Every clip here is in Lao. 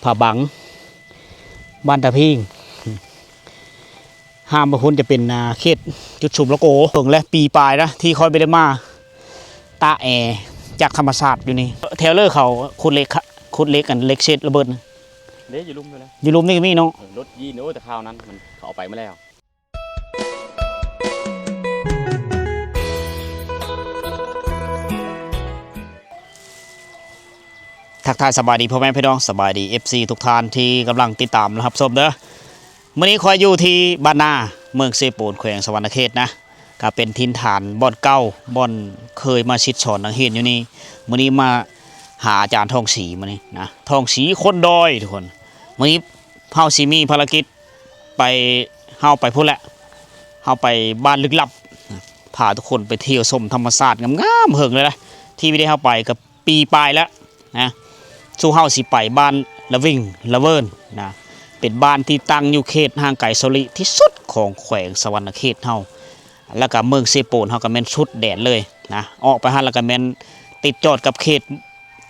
ຜາບັງ ບ້ານຕາພິງ. ຫ້າມໄປພຸ້ນຈະເປັນ ອ່າ ເຂດຈຸດຊຸມລະໂກ. ເຖິງແລ້ວ ປີປາຍນະ ທີ່ຂ້ອຍບໍ່ໄດ້ມາຕາກແອຈັກທຳມະຊາດຢູ່ນີ້. ແຖວເລີເຂົາຂຸດເຫຼັກ ຂຸດເຫຼັກ ອັນເຫຼັກເສດລະເບີດນະ. ເດ້ ຢູ່ລຸ່ມນີ້ແຫຼະ ຢູ່ລຸ່ມນີ້ກໍມີເນາະ. ເອີ ລົດຢີນ ໂອ້ ແຕ່ຄາວນັ້ນມັນ ເຂົາເອົາໄປໝົດແລ້ວ. ທັກທາຍສະບາຍດີພໍ່ແມ່ພີ່ນ້ອງ, ສະບາຍດີເອັຟຊີທຸກທ່ານທີ່ກຳລັງຕິດຕາມ ແລະ ຮັບຊົມເດີ. ມື້ນີ້ຂ້ອຍຢູ່ທີ່ບ້ານນາ ເມືອງເຊໂປນ ແຂວງສະຫວັນນະເຂດນະ, ກໍເປັນຖິ່ນຖານບ່ອນເກົ່າ ບ່ອນເຄີຍມາສິດສອນນັກຮຽນຢູ່ນີ້. ມື້ນີ້ມາຫາອາຈານທອງສີ ມື້ນີ້ນະ, ທອງສີຄົນດອຍທຸກຄົນ. ມື້ນີ້ເຮົາຊິມີພາລະກິດ ໄປ ເຮົາໄປພຸ້ນແຫຼະ ເຮົາໄປບ້ານລຶກລັບ ພາທຸກຄົນໄປທ່ຽວຊົມທຳມະຊາດງາມໆ. ເຫິງແລ້ວນະ ທີ່ບໍ່ໄດ້ເຮົາໄປ ກໍປີປາຍແລ້ວນະ. ສູ່ເຮົາຊິໄປບ້ານລະວິງລະເວີນນະ, ເປັນບ້ານທີ່ຕັ້ງຢູ່ເຂດຫ່າງໄກເຊົາລີທີ່ສຸດຂອງແຂວງສະຫວັນນະເຂດເຮົາ, ແລ້ວກໍເມືອງເຊໂປນເຮົາກໍແມ່ນສຸດແດນເລີຍນະ. ອອກໄປຫັ້ນແລ້ວກໍແມ່ນຕິດຈອດກັບເຂດ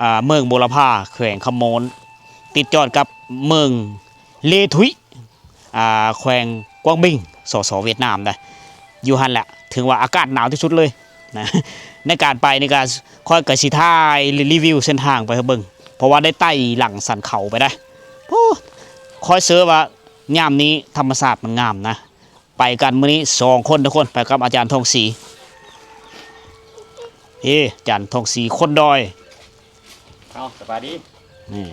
ອ່າ ເມືອງບົວລະພາ ແຂວງຄຳມ່ວນ, ຕິດຈອດກັບເມືອງເລທຸຍ ອ່າ ແຂວງກວາງບິງ ສສ ຫວຽດນາມໄດ໋. ຢູ່ຫັ້ນແຫຼະ ຖືວ່າອາກາດໜາວທີ່ສຸດເລີຍນະ. ໃນການໄປນີ້ກໍ ຂ້ອຍກໍຊິຖ່າຍ ຣີວິວເສັ້ນທາງໄປໃຫ້ເບິ່ງ ເພາະວ່າໄດ້ໄຕ່ຫຼັງສັນເຂົາໄປໄດ໋. ໂອ້ ຂ້ອຍເຊື່ອວ່າຍາມນີ້ທຳມະຊາດມັນງາມນະ. ໄປກັນມື້ນີ້ສອງຄົນທຸກຄົນ, ໄປກັບອາຈານທອງສີ. ເອີ ອາຈານທອງສີຄົນດອຍ. ເອົາ ສະບາຍດີ. ນີ້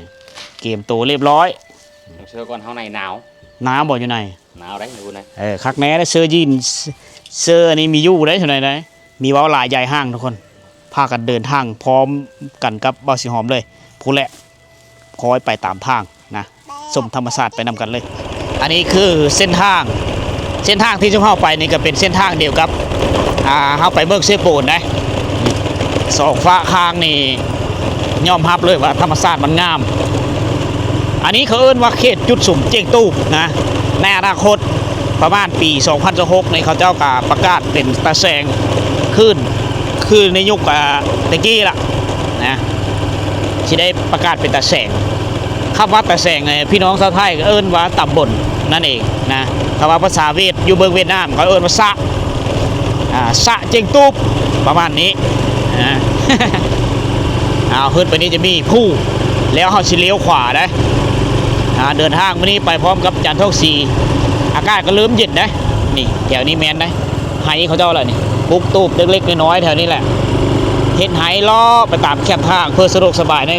ກຽມໂຕຮຽບຮ້ອຍ. ຕ້ອງເສື້ອກ່ອນ ເຮົາໃນໜາວ. ໜາວບໍ່ຢູ່ໃນ? ໜາວໄດ໋ຢູ່ໃນ. ເອີ ຄັກແນ່ເດ້ ເສື້ອຢີນ ເສື້ອອັນນີ້ມີຢູ່ໄດ໋ ຢູ່ໃນໃດ໋. ມີເວົ້າຫຼາຍຢາຍຫ່າງທຸກຄົນ. ພາກັນເດີນທາງພ້ອມກັນກັບບ່າວສີຫອມເລີຍ. ພຸ້ນແຫຼະ ຄ່ອຍໄປຕາມທາງນະ. ຊົມທຳມະຊາດໄປນຳກັນເລີຍ. ອັນນີ້ຄືເສັ້ນທາງ, ເສັ້ນທາງທີ່ຊຸມເຮົາໄປນີ້ກໍເປັນເສັ້ນທາງດຽວກັບ ອ່າ ເຮົາໄປເມືອງເຊໂປນໄດ໋. ສອງຟາກທາງນີ້ຍອມຮັບເລີຍວ່າທຳມະຊາດມັນງາມ. ອັນນີ້ເຂົາເອີ້ນວ່າເຂດຈຸດສຸມຈຽງຕູບນະ. ໃນອະນາຄົດປະມານປີສອງພັນຊາວຫົກນີ້ ເຂົາເຈົ້າກໍປະກາດເປັນຕາແສງຄືນ ຄືໃນຍຸກ ອ່າ ແຕ່ກີ້ລະນະ ຊິໄດ້ປະກາດເປັນຕາແສງ. ຄຳວ່າຕາແສງນີ້ ພີ່ນ້ອງຊາວໄທກໍເອີ້ນວ່າຕຳບົນນັ້ນເອງນະ. ຄຳວ່າພາສາຫວຽດ ຢູ່ເມືອງຫວຽດນາມ ເຂົາເອີ້ນວ່າສະ ອ່າ ສະຈຽງຕູບ ປະມານນີ້ນະ. ອ້າວ ຂຶ້ນໄປນີ້ຈະມີພູ ແລ້ວເຮົາຊິລ້ຽວຂວາໄດ໋. ອ່າ ເດີນທາງມື້ນີ້ໄປພ້ອມກັບອາຈານທອງສີ. ອາກາດກໍເລີ່ມເຢັນໄດ໋. ນີ້ ແຖວນີ້ແມ່ນໄດ໋. ໄຮ່ເຂົາເຈົ້າລະນີ້ ປຸກຕູບເລັກໆນ້ອຍໆແຖວນີ້ແຫຼະ. ເຮັດໄຮ່ເລາະໄປຕາມແຄມທາງ ເພື່ອສະດວກສະບາຍໃນ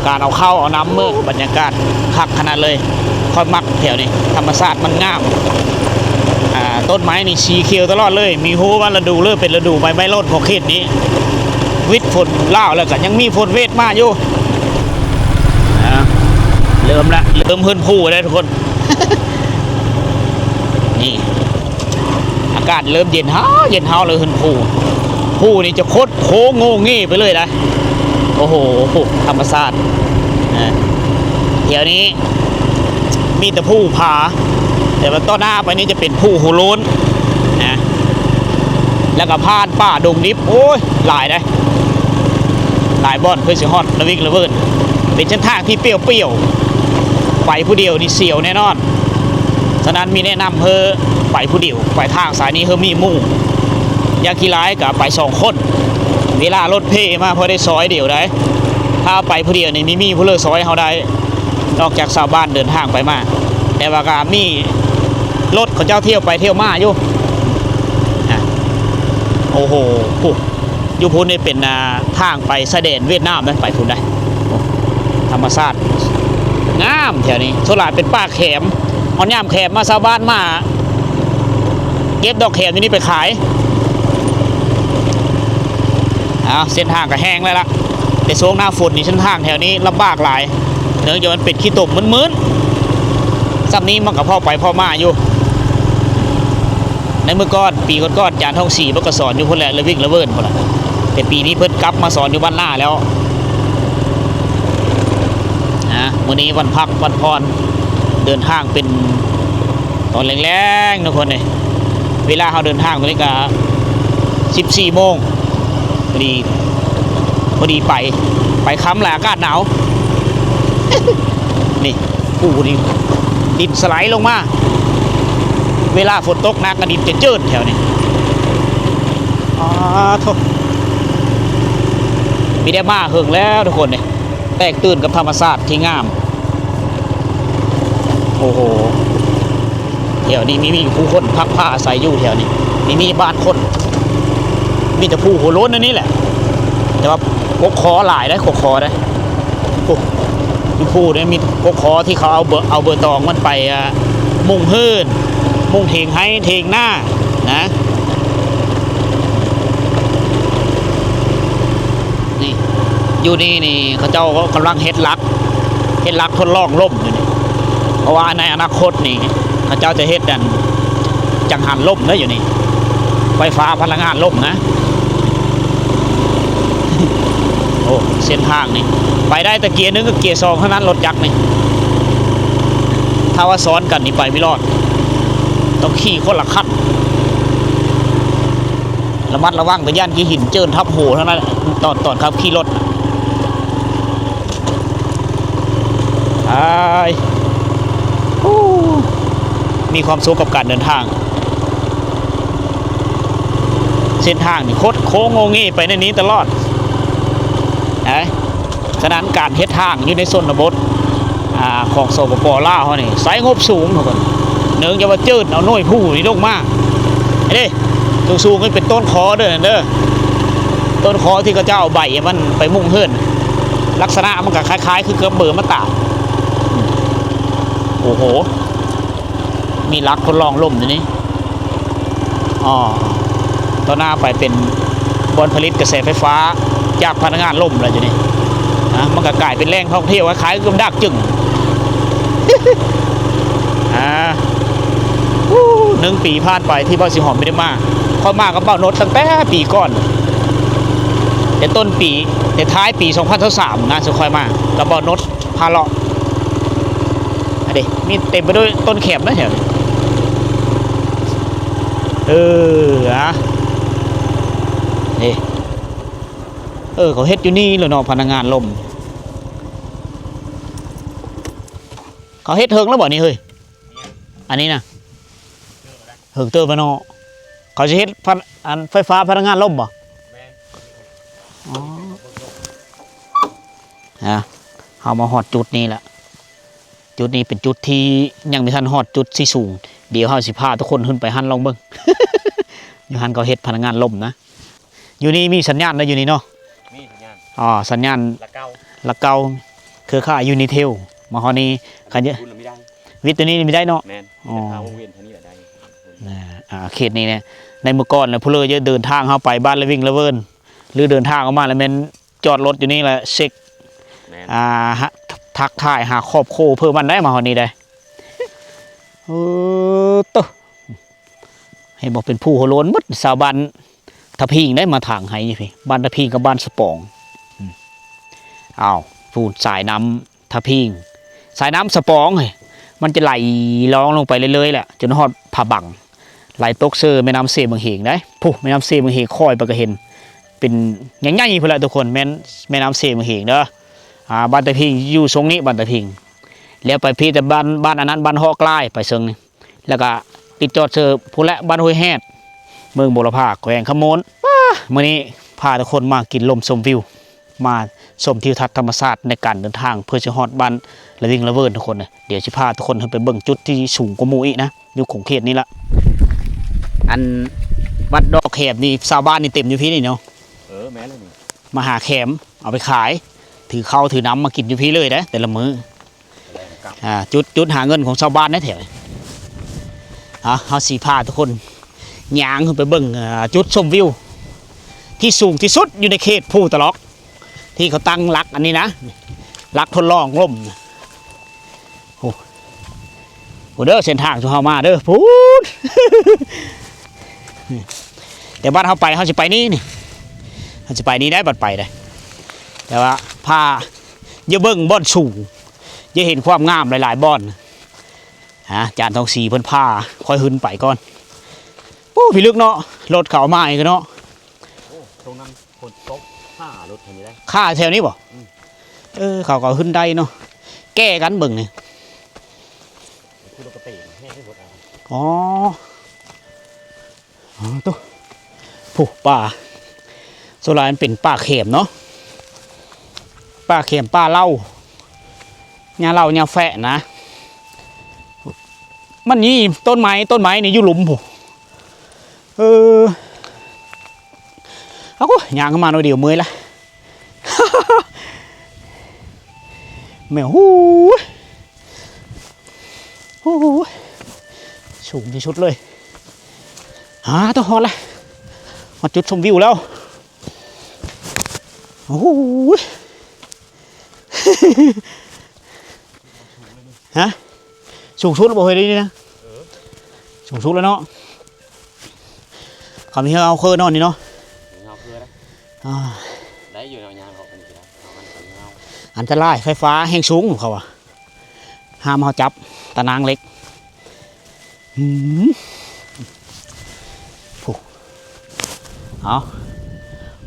ການເອົາເຂົ້າເອົານ້ຳມື້. ບັນຍາກາດຄັກຂະໜາດເລີຍ. ຂ້ອຍມັກແຖວນີ້ ທຳມະຊາດມັນງາມ. ອ່າ ຕົ້ນໄມ້ນີ້ສີຂຽວຕະຫຼອດເລີຍ. ມີຮູ້ວ່າລະດູເລີ່ມເປັນລະດູໃບໄມ້ຫຼົ່ນຂອງເຂດນີ້. ວິດຝົນລາວແລ້ວກໍຍັງມີຝົນເວດມາຢູ່. ອ່າ ເລີ່ມລະ ເລີ່ມເຮືອນພູແລ້ວທຸກຄົນ. ນີ້ ອາກາດເລີ່ມເຢັນຮາວ ເຢັນຮາວເລີຍ. ເຮືອນພູ ພູນີ້ຈະຄົດໂຄ້ງໂງ່ເງ່ໄປເລີຍນະ. ໂອ້ໂຫ ທຳມະຊາດນະ. ແຖວນີ້ມີແຕ່ພູຜາ ແຕ່ວ່າຕໍ່ໜ້າໄປນີ້ຈະເປັນພູໂຮໂລນນະ. ແລ້ວກໍຜ່ານປ່າດົງດິບ ໂອ້ຍ ຫຼາຍເດ້. ຫຼາຍບ່ອນເພື່ອຊິຮອດລະວິກລະເວີນ. ເປັນເສັ້ນທາງທີ່ປ່ຽວໆ ໄປຜູ້ດຽວນີ້ສຽວແນ່ນອນ. ສະນັ້ນມີແນະນຳເພື່ອໄປຜູ້ດຽວ ໄປທາງສາຍນີ້ເພື່ອມີໝູ່. ຢ່າງຂີ້ຮ້າຍກໍໄປສອງຄົນ. ເວລາລົດເພມາພໍໄດ້ຊອຍດຽວໄດ໋. ຖ້າໄປຜູ້ດຽວນີ້ມີ ມີຜູ້ເລີຊອຍເຮົາໄດ້ ນອກຈາກຊາວບ້ານເດີນທາງໄປມາ. ແຕ່ວ່າກໍມີລົດເຂົາເຈົ້າທ່ຽວໄປທ່ຽວມາຢູ່. ອ່ະ ໂອ້ໂຫ ຜູ້ ຢູ່ພຸ້ນນີ້ເປັນ ອ່າ ທາງໄປຊາຍແດນຫວຽດນາມເດ້ ໄປພຸ້ນໄດ໋. ໂອ້ ທຳມະຊາດງາມແຖວນີ້ ສ່ວນຫຼາຍເປັນປ່າແຂມ. ຮອດຍາມແຂມມາ ຊາວບ້ານມາເກັບດອກແຂມຢູ່ນີ້ໄປຂາຍ. ອ້າວ ເສັ້ນທາງກໍແຫ້ງແລ້ວລະ ແຕ່ຊ່ວງໜ້າຝົນນີ້ເສັ້ນທາງແຖວນີ້ລຳບາກຫຼາຍ ເນື່ອງຈາກມັນເປັນຂີ້ຕົມມື່ນໆ. ຊ່ຳນີ້ມັນກໍພໍໄປພໍມາຢູ່. ໃນມື້ກ່ອນ ປີກ່ອນໆ ອາຈານທອງສີເພິ່ນກໍສອນຢູ່ພຸ້ນແຫຼະ ລະວິກລະເວີນພຸ້ນລະ ແຕ່ປີນີ້ເພິ່ນກັບມາສອນຢູ່ບ້ານນາແລ້ວນະ. ມື້ນີ້ວັນພັກວັນຜ່ອນ ເດີນທາງເປັນຕອນແລງໆ ທຸກຄົນເອີຍ. ເວລາເຮົາເດີນທາງຕອນນີ້ກໍສິບສີ່ໂມງ ພໍດີ ພໍດີໄປ ໄປຄ່ຳຫຼາຍ ອາກາດໜາວ. ນີ້ ພູນີ້ ດິນສະໄຫຼລົງມາ ເວລາຝົນຕົກໜັກກະດິນຈະເຈີນແຖວນີ້. ອາໂທ້ ມີແຕ່ມາເຫິງແລ້ວທຸກຄົນເດ້ ແຕກຕື່ນກັບທຳມະຊາດທີ່ງາມ. ໂອ້ໂຫ ແຖວນີ້ມີ ມີຜູ້ຄົນພັກພາອາໄສຢູ່ແຖວນີ້ ມີ ມີບ້ານຄົນ ມີແຕ່ພູຫົວໂລ້ນອັນນີ້ແຫຼະ ແຕ່ວ່າກົກຄໍຫຼາຍເດ້ ກົກຄໍເດ້. ໂອ້ ຢູ່ພູນີ້ມີກົກຄໍທີ່ເຂົາເອົາເບີ ເອົາເບີຕອງມັນໄປ ອາ ມຸງເຮືອນ ມຸງຖຽງໄຮ່ຖຽງນານະ. ນີ້ ຢູ່ນີ້ນີ້ເຂົາເຈົ້າກຳລັງເຮັດຫຼັກ ເຮັດຫຼັກທົດລອງລົມຢູ່ນີ້ ເພາະວ່າໃນອະນາຄົດນີ້ເຂົາເຈົ້າຈະເຮັດອັນຈັງຫັນລົມເດີ ຢູ່ນີ້ ໄຟຟ້າພະລັງງານລົມນະ. ໂອ້ ເສັ້ນທາງນີ້ໄປໄດ້ແຕ່ເກຍໜຶ່ງກັບເກຍສອງເທົ່ານັ້ນ ລົດຈັກນີ້. ຖ້າວ່າຊ້ອນກັນນີ້ໄປບໍ່ລອດ ຕ້ອງຂີ່ຄົນລະຄັນ. ລະມັດລະວັງ ແຕ່ຢ້ານຂີ້ຫີນເຈີນທັບຫົວເທົ່ານັ້ນ ຕອນ ຕອນຂັບຂີ່ລົດນະ. ອ້າຍ ໂອ້ ມີຄວາມສຸກກັບການເດີນທາງ. ເສັ້ນທາງນີ້ຄົດໂຄ້ງໂງເງໄປໃນນີ້ຕະຫຼອດນະ. ສະນັ້ນການເຮັດທາງຢູ່ໃນຊົນນະບົດ ອາ ຂອງ ສປປ ລາວເຮົານີ້ໃຊ້ງົບສູງທຸກຄົນ. ເນື່ອງຈາກວ່າເຈີນເອົາໜ່ວຍພູນີ້ລົງມາເດ້ ສູງໆນີ້ເປັນຕົ້ນຄໍເດີ ນັ້ນເດີ ຕົ້ນຄໍທີ່ເຂົາເຈົ້າເອົາໃບມັນໄປມຸງເຮືອນ ລັກສະນະມັນກະຄ້າຍໆຄືກັບເບີມາຕາ. ໂອ້ໂຫ ມີຫຼັກທົດລອງລົມຢູ່ນີ້. ອໍ ຕໍ່ໜ້າໄປເປັນບ່ອນຜະລິດກະແສໄຟຟ້າຈາກພະລັງງານລົມແລ້ວຢູ່ນີ້ນະ. ມັນກະກາຍເປັນແຫຼ່ງທ່ອງທ່ຽວຄ້າຍໆຄືກັບດາກຈຶງ. ອາ ໂອ້ ໜຶ່ງປີຜ່ານໄປທີ່ບ່າວສີຫອມບໍ່ໄດ້ມາ. ຂ້ອຍມາກັບບ່າວນົດຕັ້ງແຕ່ປີກ່ອນ ແຕ່ຕົ້ນປີ ແຕ່ທ້າຍປີສອງພັນຊາວສາມນະ ຊຸມຂ້ອຍມາກັບບ່າວນົດ ພາເລາະ ອັນນີ້ມີເຕັມໄປດ້ວຍຕົ້ນແຂມນະແຖວນີ້. ເອີ ອາ ນີ້ ເອີ ເຂົາເຮັດຢູ່ນີ້ແຫຼະເນາະ ພະລັງງານລົມ. ເຂົາເຮັດເຖິງແລ້ວບໍ່ນີ້ເຮີ້ຍ? ອັນນີ້ນະ ເຖິງເຕີບແລ້ວເນາະ. ເຂົາຊິເຮັດພະ ອັນໄຟຟ້າພະລັງງານລົມບໍ່? ແມ່ນ. ອໍ ອາ ເຮົາມາຮອດຈຸດນີ້ລະ. ຈຸດນີ້ເປັນຈຸດທີ່ຍັງບໍ່ທັນຮອດຈຸດທີ່ສູງ. ດຽວເຮົາຊິພາທຸກຄົນຂຶ້ນໄປຫັ້ນລອງເບິ່ງ. ຢູ່ຫັ້ນເຂົາເຮັດພະລັງງານລົມນະ. ຢູ່ນີ້ມີສັນຍານເນາະ ຢູ່ນີ້ເນາະ. ມີສັນຍານ. ອໍ ສັນຍານລະເກົ່າ ລະເກົ່າ ເຄືອຂ່າຍຢູນີເທວ. ມາຮອດນີ້ ຄັນ ບຸນລະມີໄດ້ ວິດໂຕນີ້ມີໄດ້ເນາະ. ແມ່ນ. ອໍ ແຕ່ຖ້າວົງເວັນເທົ່ານີ້ລະໄດ້. ອາ ເຂດນີ້ແຫຼະ ໃນມື້ກ່ອນລະຜູ້ເລີເດີນທາງເຮົາໄປບ້ານລະວິງລະເວີນ ຫຼືເດີນທາງອອກມາລະແມ່ນຈອດລົດຢູ່ນີ້ລະເຊັກ. ແມ່ນ. ອາ ທັກທາຍຫາຄອບຄົວເພີ່ມມັນໄດ້ ມາຮອດນີ້ໄດ້. ເອີ ໂຕ ເຫັນບໍ່ ເປັນພູຫົວໂລ້ນໝົດ. ຊາວບ້ານທະພິງໄດ້ມາຖາງໄຮ່ຢູ່ພີ້ ບ້ານທະພິງກັບບ້ານສະປອງ. ອືມ ອ້າວ ພູນສາຍນ້ຳທະພິງ ສາຍນ້ຳສະປອງເຮີ້ຍ ມັນຈະໄຫຼລອງລົງໄປເລື້ອຍໆແຫຼະ ຈົນຮອດຜາບັງ ໄຫຼຕົກເຊີແມ່ນ້ຳເຊບັງເຫງໄດ໋. ພຸ້ນ ແມ່ນ້ຳເຊບັງເຫງ ຂ້ອຍໄປກະເຫັນເປັນໃຫຍ່ໆພຸ້ນແຫຼະທຸກຄົນ. ແມ່ນແມ່ນ້ຳເຊບັງເຫງເດີ. ອາ ບ້ານຕາພິງຢູ່ຊົງນີ້ ບ້ານຕາພິງ ແລ້ວໄປພີ້ແຕ່ບ້ານ ບ້ານອັນນັ້ນ ບ້ານເຫາະກລາຍ ໄປເຊິ່ງນີ້ ແລ້ວກະຕິດຈອດເຊີພຸ້ນແຫຼະ ບ້ານຫ້ວຍແຮດ ເມືອງບົວລະພາ ແຂວງຄຳມ່ວນ. ປ້າ ມື້ນີ້ພາທຸກຄົນມາກິນລົມຊົມວິວ ມາຊົມທິວທັດທຳມະຊາດໃນການເດີນທາງ ເພື່ອຈະຮອດບ້ານລະວິງລະເວີນທຸກຄົນ. ດຽວຊິພາທຸກຄົນຂຶ້ນໄປເບິ່ງຈຸດທີ່ສູງກວ່າໝູ່ອີກນະ ຢູ່ຂົງເຂດນີ້ລະ. ອັນວັດດອກແຄມນີ້ ຊາວບ້ານນີ້ເຕັມຢູ່ພີ້ນີ້ເນາະ. ເອີ ແມ່ນແລ້ວນີ້ ມາຫາແຄມ ເອົາໄປຂາຍ ຖືເຂົ້າຖືນ້ຳມາກິນຢູ່ພີ້ເລີຍເດ້ ແຕ່ລະມື້. ອາ ຈຸດ ຈຸດຫາເງິນຂອງຊາວບ້ານໃນແຖວນີ້. ເຮົາຊິພາທຸກຄົນຍ່າງຂຶ້ນໄປເບິ່ງ ອາ ຈຸດຊົມວິວທີ່ສູງທີ່ສຸດຢູ່ໃນເຂດພູຕະຫຼອກ ທີ່ເຂົາຕັ້ງຫຼັກອັນນີ້ນະ ຫຼັກທົດລອງລົມ. ໂອ້ ພຸ້ນເດີ ເສັ້ນທາງທີ່ເຮົາມາເດີ ພຸ້ນ. ແຕ່ບັດເຮົາໄປ ເຮົາຊິໄປນີ້ ນີ້ ເຮົາຊິໄປນີ້ໄດ້ ບັດໄປໄດ້. ແຕ່ວ່າພາ ຢ່າເບິ່ງບ່ອນສູງ ຢ່າເຫັນຄວາມງາມຫຼາຍໆບ່ອນ. ອາ ຈານທອງສີເພິ່ນພາຂ້ອຍຂຶ້ນໄປກ່ອນ. ໂອ້ ພິລຶກເນາະ ລົດເຂົາເອົາມາອີກເນາະ. ໂອ້ ຊ່ວງນັ້ນ ຝົນຕົກ ຂ້າລົດແຖວນີ້ໄດ້ ຂ້າແຖວນີ້ບໍ່? ອືມ ເອີ ເຂົາກໍຂຶ້ນໄດ້ເນາະ. ແກ່ກັນເບິ່ງນີ້. ອໍ ອໍ ໂຕ ຜູ້ ປ່າ ສ່ວນຫຼາຍມັນເປັນປ່າແຂມເນາະ ປ່າແຂມ ປ່າເຫຼົ້າ ຫຍ້າເຫຼົ້າ ຫຍ້າແຟະນະ. ມັນມີຕົ້ນໄມ້ ຕົ້ນໄມ້ນີ້ຢູ່ລຸ່ມພຸ້ນ. ເອີ ເອົາ ໂອ້ຍ ຍ່າງມາໜ້ອຍດຽວເມື່ອຍລະ ແມ່ ໂອ້ຍ ໂອ້ຍ ສູງທີ່ສຸດເລີຍ. ຫາ ຕ້ອງຮອດລະ ຮອດຈຸດຊົມວິວແລ້ວ. ໂອ້ຍ ຮະ ສູງສຸດແລ້ວບໍ່ເຮີ້ຍ ນີ້ນະ? ເອີ ສູງສຸດແລ້ວເນາະ. ເຂົາມີເຮືອເອົາເຄີນອນນີ້ເນາະ ເຮົາເຄືອໄດ້ ອ່າ ໄດ້ຢູ່ເນາະ ຍ່າງເຮົາອັນນີ້ກໍໄດ້ ເຮົາອັນນີ້ກໍເຮົາ ອັນຕະລາຍ ໄຟຟ້າແຮງສູງ ເຂົາວ່າ ຫ້າມເຮົາຈັບຕາໜ່າງເຫຼັກ. ອືມ ຜູ້ ເອົາ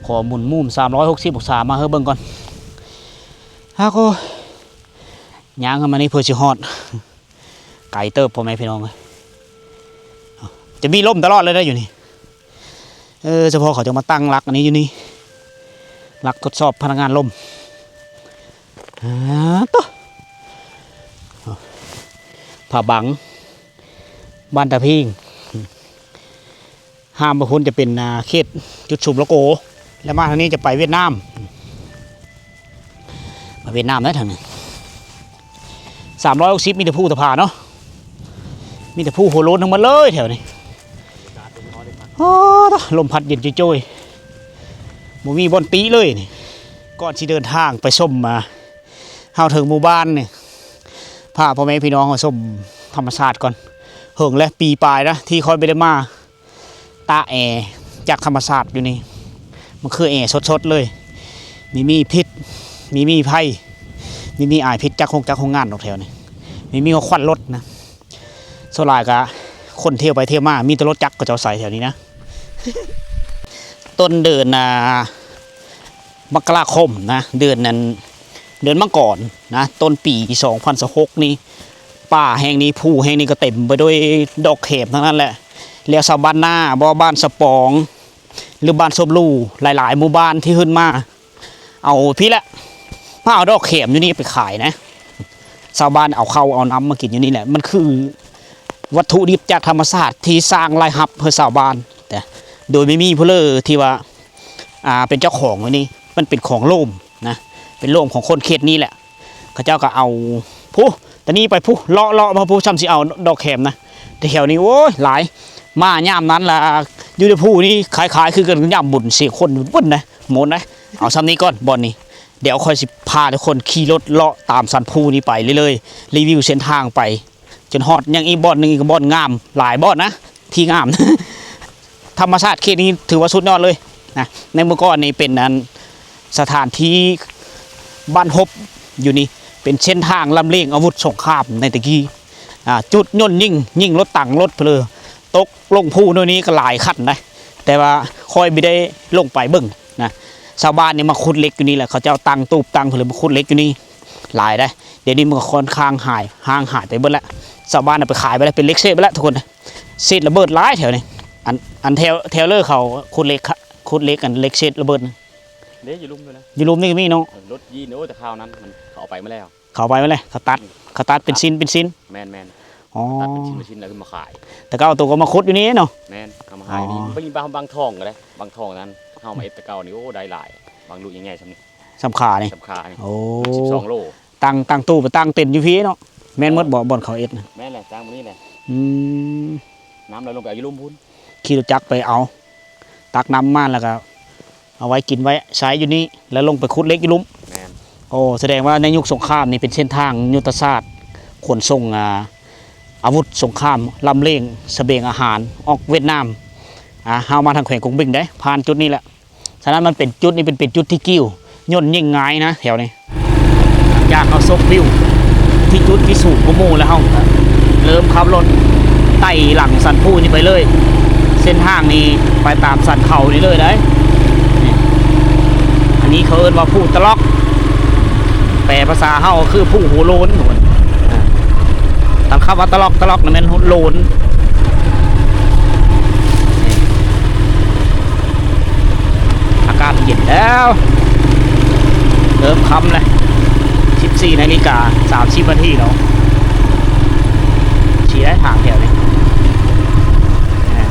ຂໍໝຸນມຸມສາມຮ້ອຍຫົກສິບອົງສາມາໃຫ້ເບິ່ງກ່ອນ. ຫາກ ໂອ້ຍ ຍ່າງເຂົ້າມານີ້ເພື່ອຊິຮອດ ໄກເຕີບ ພໍ່ແມ່ພີ່ນ້ອງເອີຍ. ຈະມີລົມຕະຫຼອດເລີຍໄດ໋ຢູ່ນີ້. ເອີ ສະເພາະເຂົາຈະມາຕັ້ງຫຼັກອັນນີ້ຢູ່ນີ້ ຫຼັກທົດສອບພະນັກງານລົມ. ອ່າ ໂຕ ພະບັງ ບ້ານຕາພິງ ຫ້າມໄປພຸ້ນຈະເປັນ ອ່າ ເຂດຈຸດຊຸມລະໂກ ແລ້ວມາທາງນີ້ຈະໄປຫວຽດນາມ. ມາຫວຽດນາມໄດ້ທາງນີ້ ສາມຮ້ອຍຫົກສິບ ມີແຕ່ພູແຕ່ຜາເນາະ ມີແຕ່ພູຫົວໂລ້ນທັງໝົດເລີຍແຖວນີ້. ໂອ້ ລົມພັດເຢັນໂຈຍໆ ບໍ່ມີບ່ອນຕິເລີຍນີ້. ກ່ອນຊິເດີນທາງໄປຊົມ ອ່າ ເຮົາເຖິງໝູ່ບ້ານນີ້ ພາພໍ່ແມ່ພີ່ນ້ອງມາຊົມທຳມະຊາດກ່ອນ. ເຫິງແລ້ວ ປີປາຍນະ ທີ່ຂ້ອຍບໍ່ໄດ້ມາ ຕາກແອຈາກທຳມະຊາດຢູ່ນີ້ ມັນຄືແອສົດໆເລີຍ ມີມີພິດ ມີມີໄຟ ມີມີອາຍພິດຈາກໂຮງຈັກໂຮງງານດອກແຖວນີ້ ມີມີຄວັນລົດນະ. ສ່ວນຫຼາຍກະຄົນທ່ຽວໄປທ່ຽວມາ ມີແຕ່ລົດຈັກເຂົາເຈົ້າໃຊ້ແຖວນີ້ນະ. ຕົ້ນເດືອນ ອ່າ ມະກະລາຄົມນະ ເດືອນນັ້ນ ເດືອນມັງກອນນະ ຕົ້ນປີສອງພັນຊາວຫົກນີ້ ປ່າແຫ່ງນີ້ ພູແຫ່ງນີ້ກໍເຕັມໄປດ້ວຍດອກແຂມທັງນັ້ນແຫຼະ. ແລ້ວຊາວບ້ານນາບໍ ບ້ານສະປອງ ຫຼື ບ້ານສົມຫຼູ ຫຼາຍໆໝູ່ບ້ານທີ່ຂຶ້ນມາ ເອົາພີ້ແຫຼະ ມາເອົາດອກແຂມຢູ່ນີ້ໄປຂາຍນະ. ຊາວບ້ານເອົາເຂົ້າເອົານ້ຳມາກິນຢູ່ນີ້ແຫຼະ ມັນຄືວັດຖຸດິບຈາກທຳມະຊາດທີ່ສ້າງລາຍຮັບໃຫ້ຊາວບ້ານ ແຕ່ໂດຍບໍ່ມີຜູ້ເລີທີ່ວ່າ ອ່າ ເປັນເຈົ້າຂອງຢູ່ນີ້ ມັນເປັນຂອງໂລມນະ ເປັນໂລມຂອງຄົນເຂດນີ້ແຫຼະ. ເຂົາເຈົ້າກໍເອົາ ພຸ້ນ ຕານີ້ໄປພຸ້ນ ເລາະໆມາພຸ້ນ ຊ່ຳຊິເອົາດອກແຂມນະ. ແຕ່ແຖວນີ້ ໂອ້ຍ ຫຼາຍ ມາຍາມນັ້ນລະ ຢູ່ໃນພູນີ້ ຂາຍໆຄືກັນ ຍາມບຸນ ສຽງຄົນເບິ່ນນະ ມ່ວນນະ. ເອົາຊ່ຳນີ້ກ່ອນ ບ່ອນນີ້ ດຽວຂ້ອຍຊິພາທຸກຄົນຂີ່ລົດເລາະຕາມສັນພູນີ້ໄປເລື້ອຍໆ ຣີວິວເສັ້ນທາງໄປ ຈົນຮອດຍັງອີກບ່ອນໜຶ່ງ ອີກບ່ອນງາມຫຼາຍບ່ອນນະ ທີ່ງາມ. ທຳມະຊາດເຂດນີ້ຖືວ່າສຸດຍອດເລີຍນະ. ໃນເມື່ອກ່ອນນີ້ເປັນອັນສະຖານທີ່ບ້ານຮົບຢູ່ນີ້ ເປັນເສັ້ນທາງລຳລຽງອາວຸດສົງຄາມໃນແຕ່ກີ້. ອ່າ ຈຸດຍົນຍິງ ຍິງລົດຖັງລົດເພີ ຕົກລົງພູໂນ່ນນີ້ກໍຫຼາຍຄັນໄດ໋ ແຕ່ວ່າຂ້ອຍບໍ່ໄດ້ລົງໄປເບິ່ງນະ. ຊາວບ້ານນີ້ມາຂຸດເຫຼັກຢູ່ນີ້ແຫຼະ ເຂົາເຈົ້າຕັ້ງຕູບຕັ້ງເພີ ມາຂຸດເຫຼັກຢູ່ນີ້ຫຼາຍໄດ໋. ດຽວນີ້ມັນກໍຄ່ອນຂ້າງຫາຍ ຫ່າງຫາຍໄປເບິດແລ້ວ ຊາວບ້ານເອົາໄປຂາຍໄປແລ້ວ ເປັນເຫຼັກເສດໄປແລ້ວທຸກຄົນ. ເສດລະເບີດຫຼາຍແຖວນີ້ ອັນ ອັນແຖວ ແຖວເລີເຂົາຂຸດເຫຼັກ ຂຸດເຫຼັກ ອັນເຫຼັກເສດລະເບີດນະ. ເດ້ ຢູ່ລຸ່ມນີ້ນະ ຢູ່ລຸ່ມນີ້ກໍມີເນາະ. ເອີ ລົດຢີນ ໂອ້ ແຕ່ຄາວນັ້ນມັນ ເຂົາເອົາໄປໝົດແລ້ວ ເຂົາເອົາໄປໝົດແລ້ວ ເຂົາຕັດ ເຂົາຕັດເປັນຊິ້ນເປັນຊິ້ນ. ແມ່ນໆ ອໍ ຕັດເປັນຊິ້ນເປັນຊິ້ນແລ້ວຂຶ້ນມາຂາຍ. ແຕ່ເກົ່າໂຕກໍມາຂຸດຢູ່ນີ້ເນາະ. ແມ່ນ ເອົາມາຂາຍຢູ່ນີ້. ອໍ ບາງ ບາງ ບາງທ່ອງກໍໄດ້ ບາງທ່ອງນັ້ນເຮົາມາເອັດແຕ່ເກົ່ານີ້ ໂອ້ ໄດ້ຫຼາຍ ບາງລູກໃຫຍ່ໆຊ່ຳນີ້ ຊ່ຳຂານີ້ ຊ່ຳຂານີ້. ໂອ້ ສິບສອງໂລ. ຕັ້ງ ຕັ້ງຕູ້ໄປ ຕັ້ງເຕັນຢູ່ພີ້ເນາະ. ແມ່ນໝົດບໍ່ ບ່ອນເຂົາເອັດນະ? ແມ່ນແຫຼະ ຕັ້ງມື້ນີ້ແຫຼະ. ອືມ ນ້ຳໄຫຼລົງໄປເອົາຢູ່ລຸ່ມພຸ້ນ ຂີ່ລົດຈັກໄປເອົາ ຕັກນ້ຳມາແລ້ວກໍເອົາໄວ້ກິນໄວ້ໃຊ້ຢູ່ນີ້ ແລ້ວລົງໄປຂຸດເຫຼັກຢູ່ລຸ່ມ. ແມ່ນ. ໂອ້ ສະແດງວ່າໃນຍຸກສົງຄາມນີ້ເປັນເສັ້ນທາງຍຸດທະສາດຂົນສົ່ງ ອ່າ ອາວຸດສົງຄາມ ລຳລຽງສະບຽງອາຫານອອກຫວຽດນາມ. ອ່າ ເຮົາມາທາງແຂວງກົງເບັງເດ້ ຜ່ານຈຸດນີ້ແຫຼະ. ສະນັ້ນມັນເປັນຈຸດນີ້ເປັນ ເປັນຈຸດທີ່ກິ້ວຍົນຍິງງ່າຍນະແຖວນີ້. ຫຼັງຈາກເຮົາຊົມວິວທີ່ຈຸດທີ່ສູງກວ່າໝູ່ແລ້ວ ເຮົາກໍເລີ່ມຂັບລົດໄຕ່ຫຼັງສັນພູນີ້ໄປເລີຍ. ເສັ້ນທາງນີ້ໄປຕາມສັນເຂົານີ້ເລີຍໄດ໋. ນີ້ ອັນນີ້ເຂົາເອີ້ນວ່າພູຕະລັອກ. ແປພາສາເຮົາຄືພູຫົວໂລນ. ອ່າ ຕາມຄຳວ່າຕະຫຼອກ ຕະຫຼອກນີ້ແມ່ນໂລນ. ອາກາດເຢັນແລ້ວ ເລີ່ມຄ່ຳແລ້ວ ສິບສີ່ນາລິກາສາມສິບນາທີແລ້ວ. ຊີ້ໄດ້ທາງແຖວນີ້ ອ່າ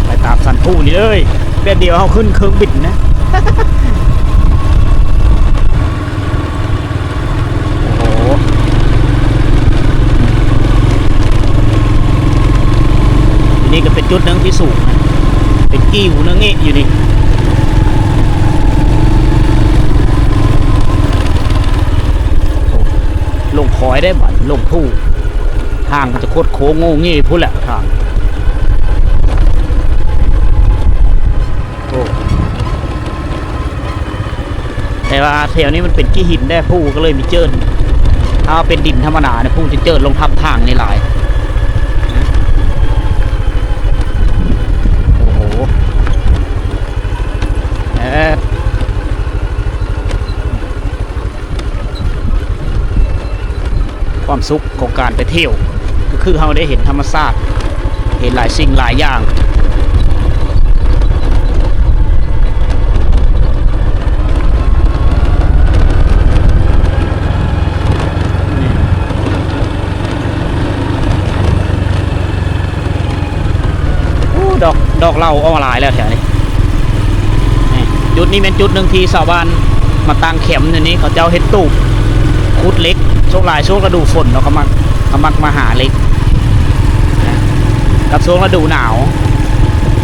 ໄປຕາມສັນພູນີ້ເລີຍ. ແບບດຽວເຮົາຂຶ້ນເຄື່ອງບິນນະ. ໂອ້ໂຫ ຢູ່ນີ້ກໍເປັນຈຸດໜຶ່ງທີ່ສູງນະ ເປັນກີວໜຶ່ງນີ້ຢູ່ນີ້. ໂອ້ ລົງຄອຍໄດ້ບັດ ລົງພູ ທາງກໍຈະຄົດໂຄ້ງໂງ່ເງ່ພຸ້ນແຫຼະທາງ. ໂອ້ ແຕ່ວ່າແຖວນີ້ມັນເປັນຂີ້ຫີນແດ່ ພູກໍເລີຍມີເຈີນ. ຖ້າເປັນດິນທຳມະດານີ້ ພູຈະເຈີນລົງທັບທາງນີ້ຫຼາຍ. ໂອ້ໂຫ ແອດ ຄວາມສຸກຂອງການໄປທ່ຽວ ກໍຄືເຮົາໄດ້ເຫັນທຳມະຊາດ ເຫັນຫຼາຍສິ່ງຫຼາຍຢ່າງ. ໂອ້ ດອກ ດອກເຫຼົ້າອອກຫຼາຍແລ້ວແຖວນີ້. ນີ້ ຈຸດນີ້ແມ່ນຈຸດໜຶ່ງທີ່ຊາວບ້ານມາຕັ້ງແຄມຢູ່ນີ້ ເຂົາເຈົ້າເຮັດຕູບ ຂຸດເຫຼັກ. ຊ່ວງຫຼາຍ ຊ່ວງລະດູຝົນເນາະ ເຂົາມັກ ເຂົາມັກມາຫາເຫຼັກນະ. ກັບຊ່ວງລະດູໜາວ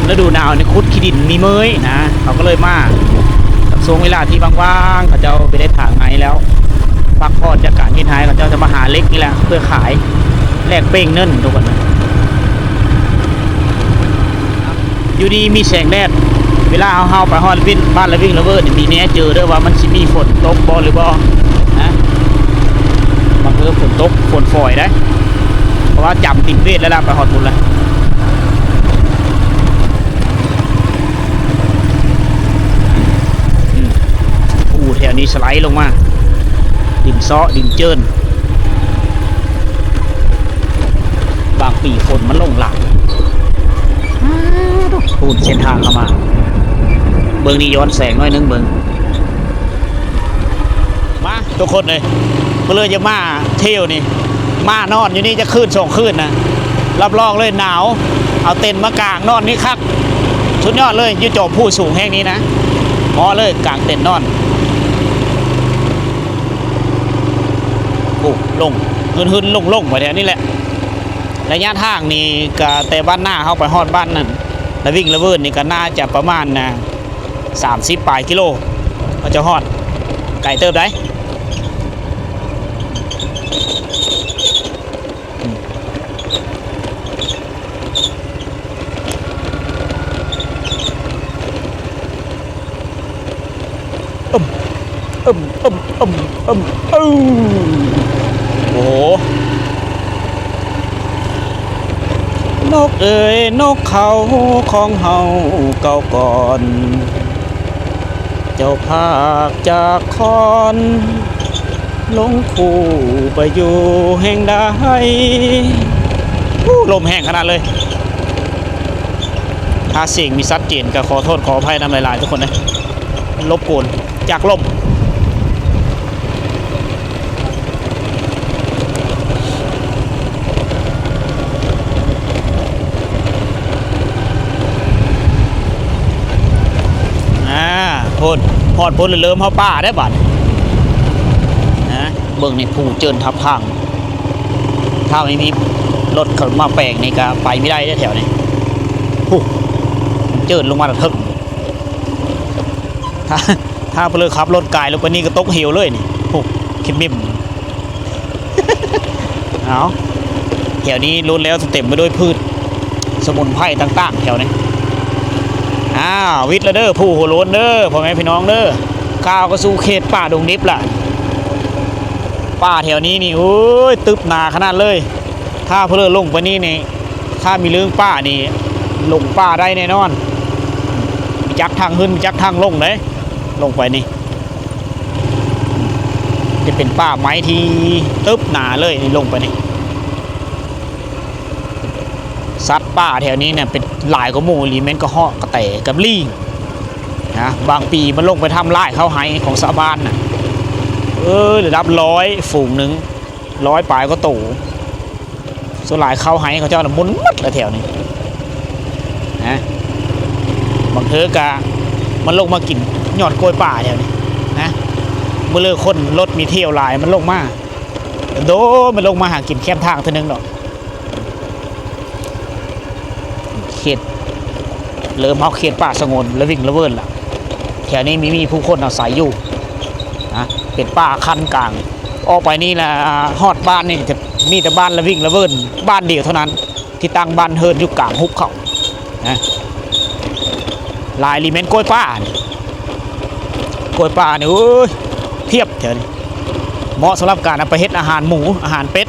ລະດູໜາວນີ້ຂຸດຂີ້ດິນມີເມີຍນະ ເຂົາກໍເລີຍມາ. ກັບຊ່ວງເວລາທີ່ວ່າງໆ ເຂົາເຈົ້າໄປໄດ້ຖາງໃນແລ້ວ ພັກຜ່ອນຈາກການເຮັດໄຮ່ ເຂົາເຈົ້າຈະມາຫາເຫຼັກນີ້ແຫຼະ ເພື່ອຂາຍ ແລກເປັງເງິນ ທຸກຄົນນະ. ຢູ່ນີ້ມີແສງແດດ ເວລາເຮົາ ເຮົາໄປຮອດວິນ ບ້ານລະວິງລະເວີດນີ້ ມີແນເຈີເດີວ່າມັນຊິມີຝົນຕົກບໍ່ຫຼືບໍ່ນະ. ບາງເທື່ອຝົນຕົກ ຝົນຝອຍໄດ໋ ເພາະວ່າຈຳຕິນເວດແລ້ວລະ ໄປຮອດພຸ້ນລະ. ອືມ ພູແຖວນີ້ສະໄລລົງມາ ດິນເຊາະ ດິນເຈີນ. ບາງປີຝົນມັນລົງຫຼາຍ. ອ້າວ ໂດ ພູນເສັ້ນທາງເຂົ້າມາ ເບິ່ງນີ້ ຍ້ອນແສງໜ້ອຍໜຶ່ງ ເບິ່ງ. ມາ ທຸກຄົນເອີຍ ເພິ່ນເລີຍຈະມາທ່ຽວນີ້ ມານອນຢູ່ນີ້ຈັກຄືນສອງຄືນນະ ຮັບຮອງເລີຍໜາວ. ເອົາເຕັນມາກາງນອນນີ້ຄັກ ສຸດຍອດເລີຍ. ຢູ່ຈອມພູສູງແຫ່ງນີ້ນະ ເໝາະເລີຍກາງເຕັນນອນ. ໂອ້ ລົງ ຫືນໆ ລົງໆ ໄປແຖວນີ້ແຫຼະ. ໄລຍະທາງນີ້ກະແຕ່ບ້ານນາເຮົາໄປຮອດບ້ານນັ້ນ ລະວິງລະເວີນນີ້ກະໜ້າຈະປະມານນະ ສາມສິບປາຍກິໂລ ກວ່າຈະຮອດ ໄກເຕີບໃດ໋. ອືມ ອືມ ອືມ ອືມ ອືມ ອືມ ໂອ້ໂຫ. ນົກເອີຍ ນົກເຂົາຂອງເຮົາເກົ່າກ່ອນ ເຈົ້າພາກຈາກຄອນ ລົງຄູ່ໄປຢູ່ແຫ່ງໃດ. ໂອ້ ລົມແຮງຂະໜາດເລີຍ. ຖ້າສຽງມີຊັດເຈນກໍຂໍໂທດຂໍອະໄພນຳຫຼາຍໆ ທຸກຄົນເດີ ລົບກວນຈາກລົມ. ອ່າ ພຸ້ນ ຮອດພຸ້ນແລ້ວ ເລີ່ມເຂົ້າປ່າແລ້ວບາດນີ້ນະ. ເບິ່ງນີ້ ພູເຈີນທັບທາງ ຖ້າບໍ່ມີລົດເຂົາມາແປງນີ້ກໍໄປບໍ່ໄດ້ເດ້ແຖວນີ້. ພຸ້ນ ເຈີນລົງມາແຕ່ເທິງ ຖ້າ ຖ້າເພິ່ນຂັບລົດກາຍລົງໄປນີ້ກໍຕົກເຫວເລີຍນີ້. ໂອ້ ເຂັມມິມ. ເອົາ ແຖວນີ້ລ້ວນແລ້ວເຕັມໄປດ້ວຍພືດສະໝຸນໄພຕ່າງໆ ແຖວນີ້. ອ້າວ ວິດແລ້ວເດີ ພູຫົວໂລນເດີ ພໍ່ແມ່ພີ່ນ້ອງເດີ. ກ້າວເຂົ້າສູ່ເຂດປ່າດົງດິບລະ. ປ່າແຖວນີ້ນີ້ ໂອ້ຍ ຕຶບໜາຂະໜາດເລີຍ. ຖ້າເພິ່ນລົງໄປນີ້ນີ້ ຖ້າມີເລື່ອງປ່ານີ້ ຫຼົງປ່າໄດ້ແນ່ນອນ. ມີຈັກທາງຂຶ້ນ ມີຈັກທາງລົງເດ້ ລົງໄປນີ້. ເປັ ເປັນປ່າໄມ້ທີ່ຕຶບໜາເລີຍ ລົງໄປນີ້ ສັດປ່າແຖວນີ້ນະເປັນຫຼາຍກວ່າໝູ່ອີ່ຫຼີ ແມ່ນກະເຫາະ ກະແຕ ກັບລີງນະ. ບາງປີມັນລົງໄປທຳລາຍເຂົ້າໄຮ່ຂອງຊາວບ້ານນະ ເອີ ລະດັບຮ້ອຍ ຝູງໜຶ່ງ ຮ້ອຍປາຍກວ່າໂຕ. ສ່ວນຫຼາຍເຂົ້າໄຮ່ເຂົາເຈົ້ານະໝົດໝົດລະແຖວນີ້ນະ. ບາງເທື່ອກະມັນລົງມາກິນຍອດກ້ວຍປ່າແຖວນີ້ນະ. ມື້ເລີກຄົນລົດມີທ່ຽວຫຼາຍ ມັນລົງມາ ໂດນ ມັນລົງມາຫາກິນແຄມທາງເທື່ອໜຶ່ງດອກ. ເຂດ ເລີ່ມຮອດເຂດປ່າສະຫງວນລະວິ່ງລະເວີນລະ. ແຖວນີ້ມີ ມີຜູ້ຄົນອາໄສຢູ່ນະ ເປັນປ່າຂັ້ນກາງ. ອອກໄປນີ້ລະ ຮອດບ້ານນີ້ຈະມີແຕ່ບ້ານລະວິ່ງລະເວີນບ້ານດຽວເທົ່ານັ້ນ ທີ່ຕັ້ງບ້ານເຮືອນຢູ່ກາງຫຸບເຂົານະ. ຫຼາຍອີ່ຫຼີແມ່ນກ້ວຍປ່ານີ້ ກ້ວຍປ່ານີ້ ໂອ້ຍ ພຽບແຖວນີ້. ເໝາະສຳລັບການເອົາໄປເຮັດອາຫານໝູ ອາຫານເປັດ